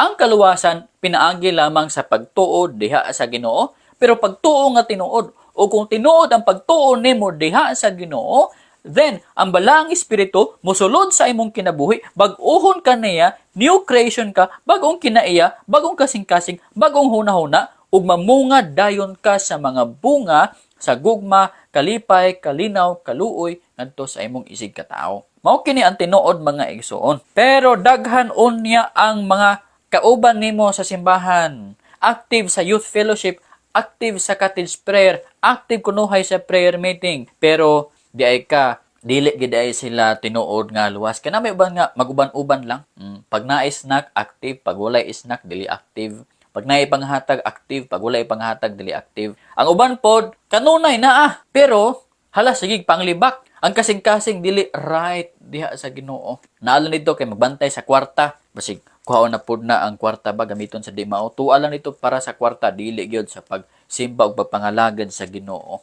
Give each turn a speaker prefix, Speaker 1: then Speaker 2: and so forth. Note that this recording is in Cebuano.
Speaker 1: Ang kaluwasan pinaagi lamang sa pagtuo diha sa Ginoo, pero pagtuo nga tinuod, o kung tinuod ang pagtuo nimo diha sa Ginoo, then ang Balaang Espiritu mosulod sa imong kinabuhi, bag-ohon ka niya, new creation ka, bagong kinaiya, bagong kasing-kasing, bagong hunahuna, ug mamunga dayon ka sa mga bunga sa gugma, kalipay, kalinaw, kaluoy ngadto sa imong isig katao. Mao kini ang tinuod, mga igsoon. Pero daghan unya ang mga kauban nimo sa simbahan, active sa youth fellowship, active sa cottage prayer, active kunuhay sa prayer meeting, pero di ay ka dili gid ay sila tinuod nga luwas. Kana may uban nga maguban-uban lang. Pag naay snack, active. Pag walay snack, dili active. Pag naay panghatag, active. Pag walay panghatag, dili active. Ang uban pod kanunay naa, pero hala, sige panglibak. Ang kasing-kasing dili right diha sa Ginoo. Naala nito kay magbantay sa kwarta, basig kuhaon na pod na ang kwarta ba, gamiton sa di mao. Tuwa lang nito para sa kwarta, dili gyud sa pagsimba ug pagpangalagad sa Ginoo.